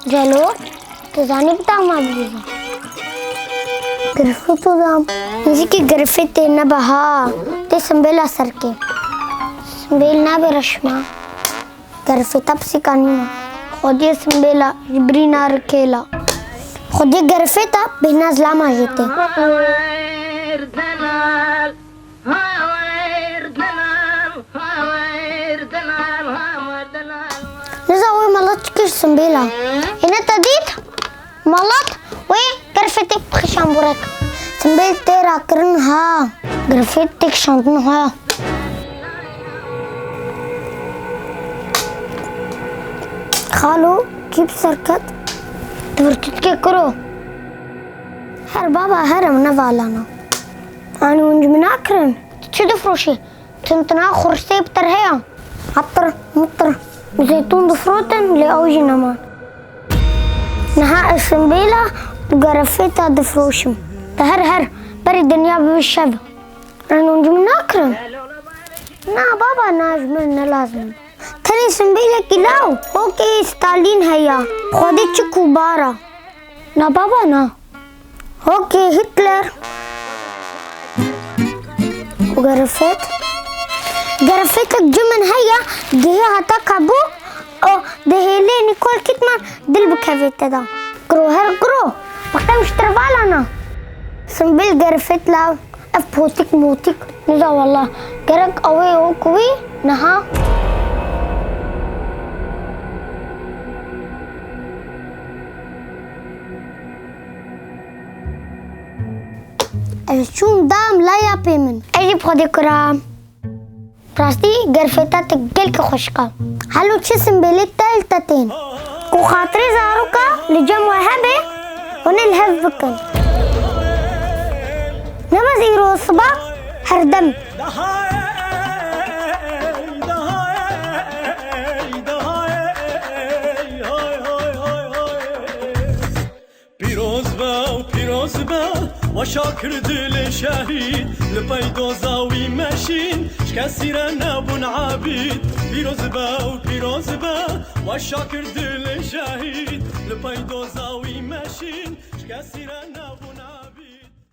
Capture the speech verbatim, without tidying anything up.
Celo, tu zanî bi dama bihîzî? Girfê tu dam. Nizîkî girfê tê nebe ha. Tê simbêla serkê. Simbêl nabe reşma. Girfê te pisîka nîne. Xwediyê simbêla ji birîna rikêla. Xwediyê girfê te bêhna zilama jê tê. Hawer delal, hawer delal, hawer delal, hawer delal. Niza wê melat çi kir simbêla. Êne te dît? Melat wê girfê tê bixişan burek. Simbêl tê rakirin ha. Girfê tê kişandin ha. Xalo, kî bi ser ket? Di vir tu dikê kuro. Her baba, her em nevalana. Anî hûn ji min nakirin? Tu çi difroşî? Tintina xursê bi ter heye. Atir, mitir. Zeytûn difrotin, lê ew jî neman. Niha ez simbêla û gerefê te difroşim. Te her her, berî dinya bibe şev. Anî hûn ji min nakirin? Na baba, na ji min ne lazim. Tenê simbêlekî law, hokê Stalîn heya. Xwedê çi ku bara. Na baba na. Hokê Hitler. Û gerefet. Gerefetek ji min heya, gihê heta kabû, û dihêlê Nicole Kidman dil bikevê te da. Kiro her kiro. Bixtem ji tirvala na. Simbêl gerefet law. Ev potik motik niza wela. Gerek ew ê wek wî niha. Ez çûm dam laya pê min. Ez jî bi Xwedê kuram. Rastî gerfeta te gelkî xweşik e. Helo çi simbêlê te li te tên. Ku xatirê zaroka li cem we hebe, hûn ê li hev bikin. Ne bes îro siba, her dem. Pîroz be û pîroz be, we şakir dilê şehîd, li pey doza wî meşîn, ji kesî re nebûn ebîd. Pîroz be û pîroz be, we şakir dilê şehîd, li pey doza wî meşîn, ji kesî re nebûn